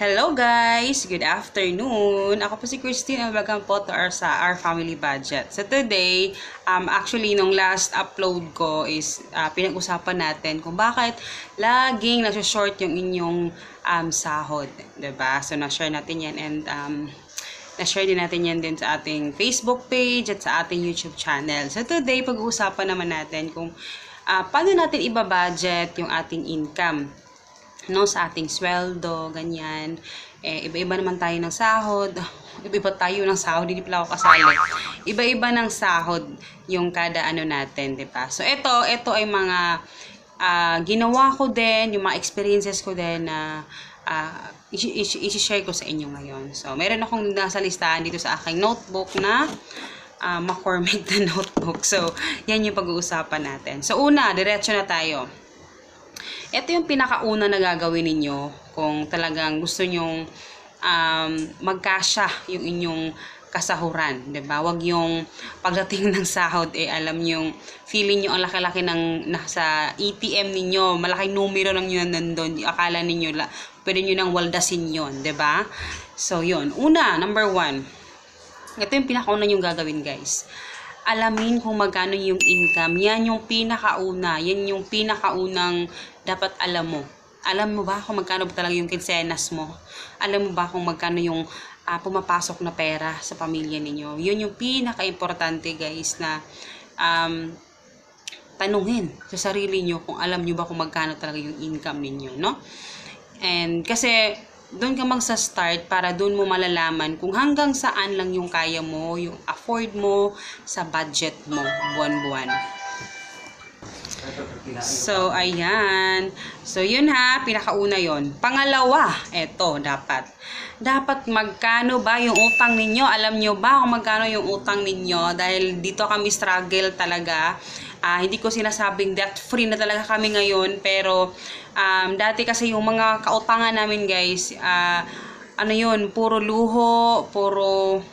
Hello guys! Good afternoon! Ako po si Christine and welcome po to our family budget. So today, actually nung last upload ko is pinag-usapan natin kung bakit laging nasa-short yung inyong sahod. Diba? So na-share natin yan and na-share din natin yan din sa ating Facebook page at sa ating YouTube channel. So today, pag-uusapan naman natin kung paano natin iba-budget yung ating income. No, sa ating sweldo, ganyan. Iba-iba naman tayo ng sahod. Iba-iba tayo ng sahod, hindi pala ako kasali. Iba-iba ng sahod yung kada ano natin, di ba? So, ito ay mga ginawa ko din, yung mga experiences ko din na i-share ko sa inyo ngayon. So, meron akong nasa listahan dito sa aking notebook na McCormick na notebook. So, yan yung pag-uusapan natin. So, una, diretso na tayo. Ito yung pinakauna na gagawin ninyo kung talagang gusto nyong magkasya yung inyong kasahuran, 'di ba? Wag yung pagdating ng sahod alam niyo feeling niyo ang laki-laki ng nasa ATM ninyo, malaking numero lang yun nandoon. Akala niyo pwede niyo nang waldasin 'yon, 'di ba? So, 'yun. Una, number 1. Ito yung pinakauna yung gagawin, guys. Alamin kung magkano yung income. Yan yung pinakauna. Yan yung pinakaunang dapat alam mo. Alam mo ba kung magkano ba talaga yung kinsenas mo? Alam mo ba kung magkano yung pumapasok na pera sa pamilya ninyo? Yun yung pinaka-importante, guys, na tanungin sa sarili nyo kung alam nyo ba kung magkano talaga yung income ninyo, no? And kasi doon ka magsa-start para doon mo malalaman kung hanggang saan lang yung kaya mo, yung afford mo sa budget mo buwan-buwan. So, ayan. So, yun ha. Pinakauna yon. Pangalawa, eto, dapat magkano ba yung utang ninyo? Alam nyo ba kung magkano yung utang ninyo? Dahil dito kami struggle talaga. Hindi ko sinasabing debt-free na talaga kami ngayon. Pero, dati kasi yung mga kautangan namin, guys, ano yun, puro luho, puro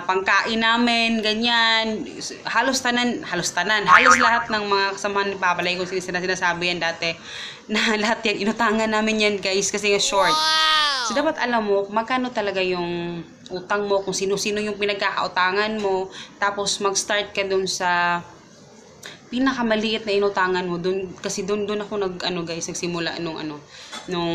pangkain namin, ganyan, halos lahat ng mga kasamahan ni Papa, like kung sinasabi yan dati, na lahat yan, inutangan namin yan, guys, kasi nga short. So, dapat alam mo, magkano talaga yung utang mo, kung sino-sino yung pinagkakautangan mo, tapos mag-start ka dun sa pinakamaliit na inutangan mo, dun, kasi dun ako nagsimula nung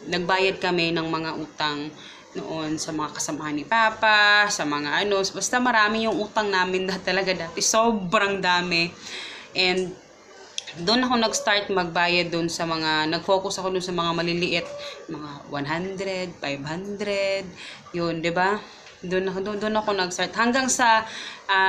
nagbayad kami ng mga utang noon sa mga kasamahan ni Papa, sa mga basta marami yung utang namin talaga dati, sobrang dami. And doon ako nag-start magbayad doon sa mga, nag-focus ako doon sa mga maliliit, mga 100, 500, yun, 'di ba? Doon ako nag-start hanggang sa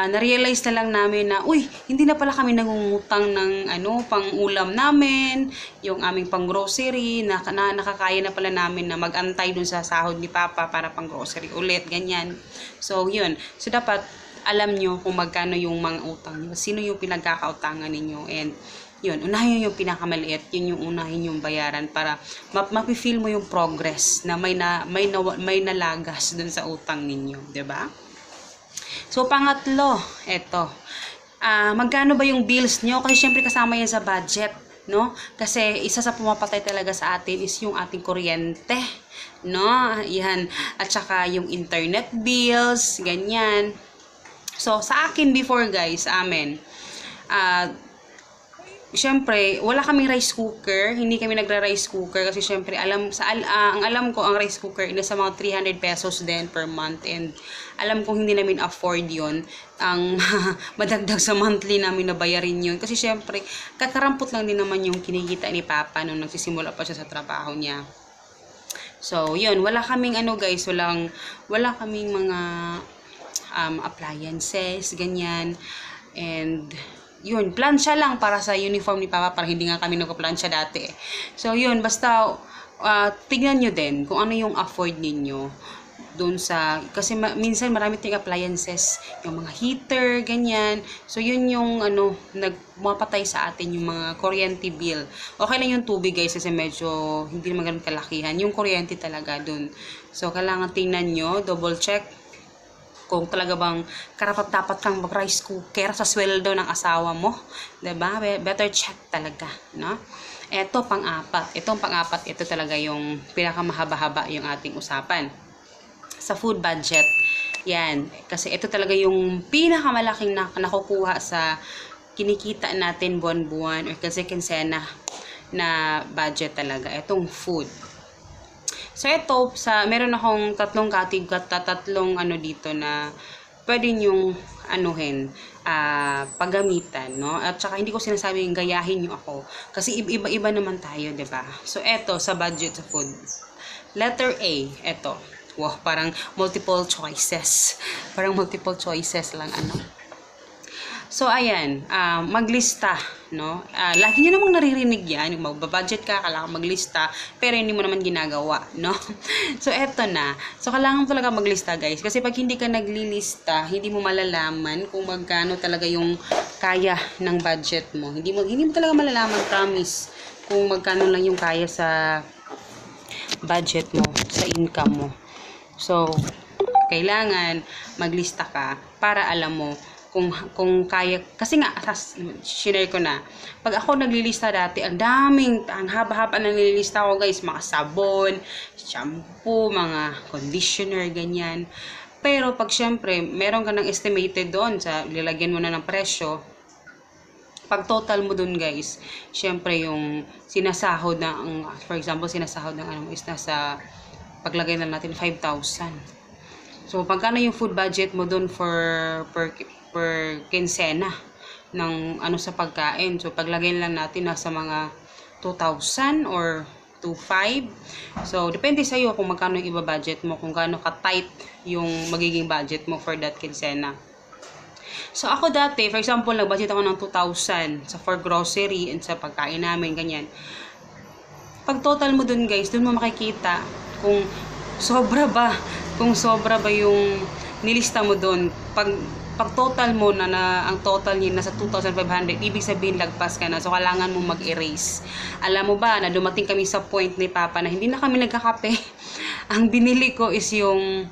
na-realize na lang namin na hindi na pala kami nangungutang ng pang-ulam namin, yung aming pang-grocery na nakakaya na pala namin na mag-antay dun sa sahod ni Papa para pang-grocery ulit, ganyan. So, yun. So, dapat alam nyo kung magkano yung mga utang nyo, sino yung pinagkakautangan ninyo, and yun, unahin yung pinakamaliit, yun yung unahin yung bayaran para mapifeel mo yung progress na may nalagas dun sa utang ninyo, 'di ba? So, pangatlo, eto. Magkano ba yung bills nyo? Kasi syempre kasama yan sa budget, no? Kasi isa sa pumapatay talaga sa atin is yung ating kuryente, no? Yan. At saka yung internet bills, ganyan. So, sa akin before, guys, syempre, wala kaming rice cooker. Hindi kami nagra-rice cooker kasi syempre, ang alam ko, ang rice cooker is sa mga 300 pesos din per month. And alam ko hindi namin afford yon, ang madagdag sa monthly namin na bayarin yun. Kasi syempre, kakarampot lang din naman yung kinikita ni Papa nung nagsisimula pa siya sa trabaho niya. So, yun. Wala kaming guys, wala kaming mga appliances, ganyan. And yun, plansya lang para sa uniform ni Papa, para hindi nga kami nagpa-plansya dati. So, yun, basta tignan nyo din kung ano yung afford ninyo doon sa, kasi minsan marami tayong appliances, yung mga heater, ganyan. So, yun yung nagmapatay sa atin yung mga kuryente bill. Okay lang yung tubig, guys, kasi medyo hindi naman ganun kalakihan. Yung kuryente talaga doon. So, kailangan tingnan nyo, double check kung talaga bang karapat-dapat kang mag-rice cooker sa sweldo ng asawa mo, 'di ba? Better check talaga, no? Eto, pang-apat. Itong pang-apat, ito talaga yung pinakamahaba-haba yung ating usapan. Sa food budget. Yan. Kasi ito talaga yung pinakamalaking nakukuha sa kinikita natin buwan-buwan or kasi kinsena na budget talaga. Itong food. So, ito, meron akong tatlong ano dito na pwede nyong paggamitan, no? At saka hindi ko sinasabing gayahin nyo ako. Kasi iba-iba naman tayo, 'di ba? So, eto, sa budget sa food. Letter A, eto. Wow, parang multiple choices. Parang multiple choices lang, So, ayan, maglista, no? Lagi nyo namang naririnig yan, yung magbabudget ka, kailangan maglista, pero hindi mo naman ginagawa, no? So, eto na. So, kailangan talaga maglista, guys. Kasi pag hindi ka naglilista, hindi mo malalaman kung magkano talaga yung kaya ng budget mo. Hindi mo talaga malalaman, promise, kung magkano lang yung kaya sa budget mo, sa income mo. So, kailangan maglista ka para alam mo kung kaya, kasi nga, share ko na, pag ako naglilista dati, ang haba-haba na nililista ko, guys, mga sabon, shampoo, mga conditioner, ganyan. Pero pag syempre, meron ka ng estimated doon, lilagyan mo na ng presyo, pag total mo dun, guys, syempre yung sinasahod for example, sinasahod ng is nasa, paglagay na natin, 5,000. So, pagkano yung food budget mo dun per kinsena ng sa pagkain. So, paglagay lang natin nasa mga 2,000 or 2,500. So, depende sa iyo kung magkano yung iba-budget mo, kung gaano ka-tight yung magiging budget mo for that kinsena. So, ako dati, for example, nag-budget ako ng 2,000 for grocery and sa pagkain namin, ganyan. Pag total mo dun, guys, dun mo makikita kung sobra ba yung nilista mo dun. Pag total mo na ang total niya nasa 2,500, ibig sabihin lagpas ka na. So, kailangan mo mag-erase. Alam mo ba na dumating kami sa point ni Papa na hindi na kami nagkakape. Ang binili ko is yung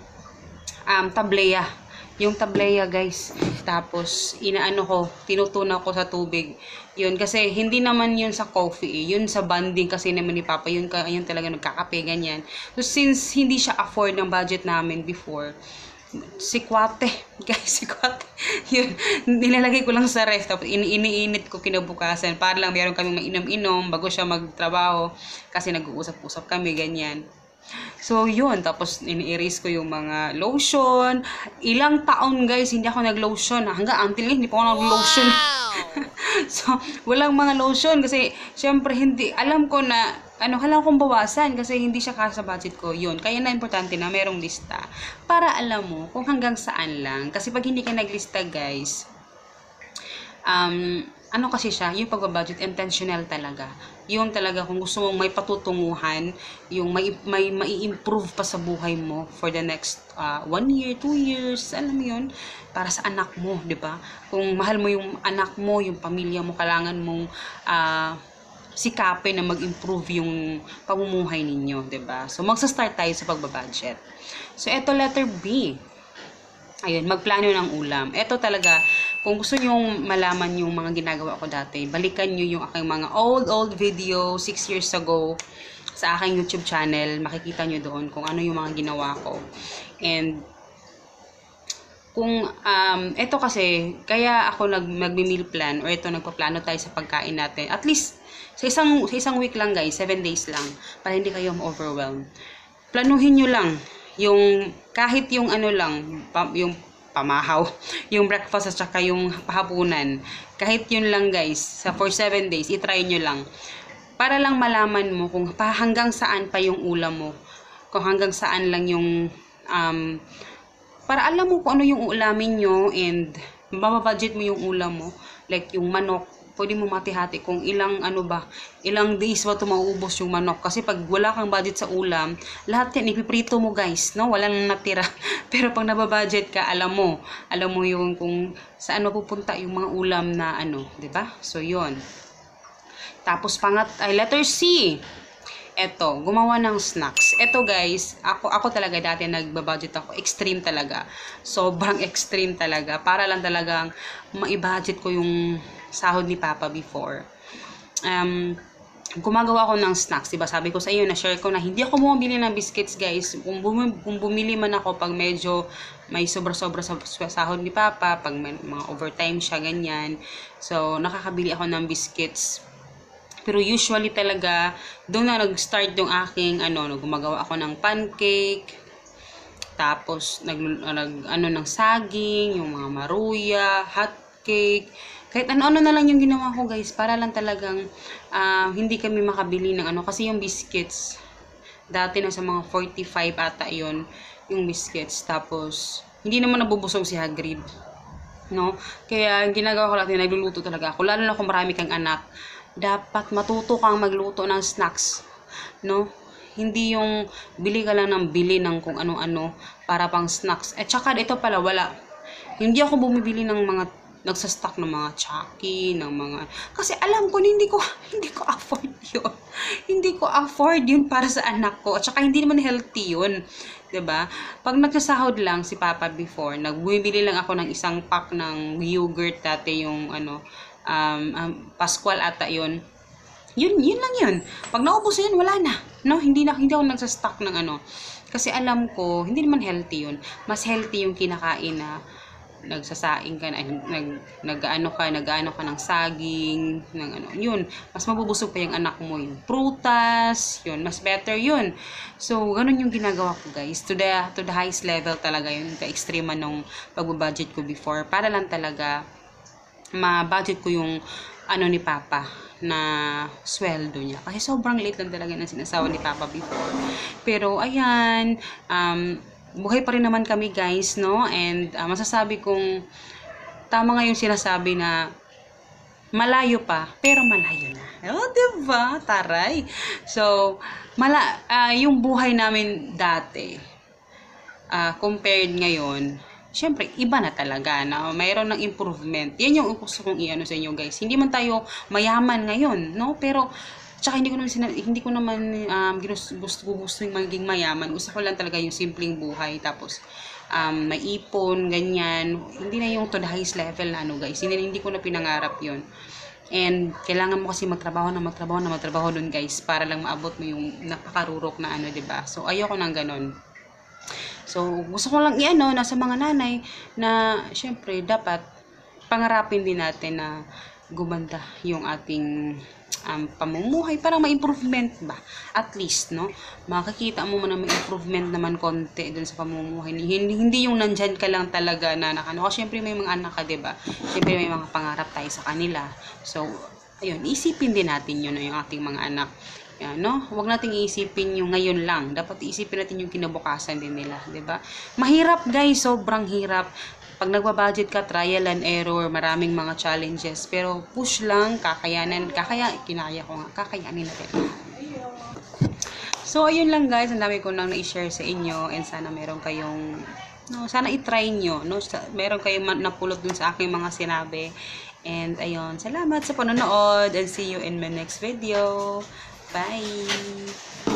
tableya. Yung tableya, guys. Tapos, tinutunaw ko sa tubig. Yun, kasi hindi naman yun sa coffee. Yun sa bonding kasi naman ni Papa. Yun talaga nagkakape, ganyan. So, since hindi siya afford ng budget namin before, si Kwate, guys, yun, nilalagay ko lang sa ref, tapos iniinit ko kinabukasan, para lang meron kaming mainom-inom bago siya magtrabaho, kasi nag-uusap-usap kami, ganyan. So, yun, tapos ini-erase ko yung mga lotion. Ilang taon, guys, hindi ako nag-lotion, hanggang until hindi pa ako nag-lotion. So, walang mga lotion, kasi, syempre, alam ko na, kailangan kong bawasan kasi hindi siya kasya sa budget ko. Yun. Kaya na importante na merong lista para alam mo kung hanggang saan lang. Kasi pag hindi ka naglista, guys, kasi siya, yung pagbabudget, intentional talaga. Yung talaga kung gusto mong may patutunguhan, yung may improve pa sa buhay mo for the next 1 year, 2 years, alam mo yun, para sa anak mo, di ba? Kung mahal mo yung anak mo, yung pamilya mo, kailangan mong sikapin na mag-improve yung pamumuhay ninyo, 'di ba? So magsa-start tayo sa pagbabudget. So eto, letter B. Ayun, magplano ng ulam. Eto talaga, kung gusto niyo malaman yung mga ginagawa ko dati, balikan niyo yung aking mga old video 6 years ago sa aking YouTube channel. Makikita niyo doon kung ano yung mga ginawa ko. And kung eto kasi, kaya ako nagmi-meal plan or nagpaplano tayo sa pagkain natin. At least sa isang week lang, guys, 7 days lang, para hindi kayo ma-overwhelm. Planuhin nyo lang yung kahit yung yung pamahaw, yung breakfast at saka yung pahapunan. Kahit yun lang, guys, for 7 days, i-try nyo lang. Para lang malaman mo kung hanggang saan pa yung ulam mo. Kung hanggang saan lang yung para alam mo kung ano yung ulamin nyo and mababudget mo yung ulam mo. Like yung manok, pwede mo matihati kung ilang days ba ito mauubos yung manok. Kasi pag wala kang budget sa ulam, lahat yan ipiprito mo, guys, no? Walang natira. Pero pag nababudget ka, alam mo yung kung saan mapupunta yung mga ulam na 'di ba? So yun. Tapos letter C. Eto, gumawa ng snacks. Eto, guys, ako talaga dati nagbabudget ako. Extreme talaga. Sobrang extreme talaga. Para lang talagang maibudget ko yung sahod ni Papa before. gumagawa ako ng snacks, diba? Sabi ko sa iyo, na-share ko na hindi ako bumibili ng biscuits, guys. Kung bumili man ako pag medyo may sobra-sobra sa sahod ni Papa, pag may mga overtime siya, ganyan. So, nakakabili ako ng biscuits. Pero usually talaga, doon na nag-start yung aking, gumagawa ako ng pancake, tapos ng saging, yung mga maruya, hot cake, kahit ano-ano na lang yung ginawa ko, guys, para lang talagang hindi kami makabili ng kasi yung biscuits, dati na sa mga 45 ata yon yung biscuits, tapos hindi naman nabubusog si Hagrid, no? Kaya ginagawa ko lang, nagluluto talaga ako, lalo na kung marami kang anak, dapat matuto kang magluto ng snacks, no? Hindi yung bili ka lang ng bili ng kung ano-ano para pang snacks. At saka ito pala, hindi ako bumibili ng mga nagsastock ng mga Chucky, ng mga, kasi alam ko hindi ko afford yun. Hindi ko afford yun para sa anak ko. At saka hindi naman healthy yun. 'Di ba? Pag nagsasahod lang si Papa before, nagbumibili lang ako ng isang pack ng yogurt, dati yung Pascual ata yun. Yun lang yun. Pag naubos yun, wala na. No, hindi ako nagsastock ng kasi alam ko, hindi naman healthy yun. Mas healthy yung kinakain na nagsasaing ka, nag-ano ka ng saging, yun. Mas mabubusog pa yung anak mo, yung prutas, yun. Mas better yun. So, ganun yung ginagawa ko, guys. To the highest level talaga yun. Ka-extreme nung pag-budget ko before. Para lang talaga, ma-budget ko yung ni Papa na sweldo niya. Kasi sobrang liit lang talaga ng sinasawa ni Papa before. Pero, ayan, buhay pa rin naman kami, guys, no? And masasabi kong tama nga yung sinasabi na malayo pa, pero malayo na. Oh, diba? Taray. So, yung buhay namin dati, compared ngayon, syempre, iba na talaga na mayroon ng improvement. Yan yung gusto kong sa inyo, guys. Hindi man tayo mayaman ngayon, no? Pero tsaka hindi ko naman gusto yung maging mayaman. Gusto ko lang talaga yung simpleng buhay, tapos may ipon, ganyan. Hindi na yung to the highest level na guys. Hindi ko na pinangarap yun. And kailangan mo kasi magtrabaho dun, guys, para lang maabot mo yung napakarurok na 'di ba? So ayoko nang ganun. So gusto ko lang nasa mga nanay na syempre dapat pangarapin din natin na gumanda yung ating pamumuhay para ma-improvement ba, at least, no, makikita mo man may improvement naman konti dun sa pamumuhay. Hindi yung nandyan ka lang talaga na kasi syempre may mga anak ka, diba? Syempre may mga pangarap tayo sa kanila. So ayun, isipin din natin yun, yung ating mga anak. Yan, no? Huwag nating iisipin yung ngayon lang. Dapat iisipin natin yung kinabukasan din nila, 'di ba? Mahirap, guys, sobrang hirap. Pag nagbabudget ka, trial and error, maraming mga challenges. Pero push lang, kakayanin natin. So, ayun lang, guys. Ang dami ko nang na-share sa inyo. And sana meron kayong, sana i-try nyo. Meron kayong napulot dun sa aking mga sinabi. And ayun, salamat sa panonood. And see you in my next video. Bye!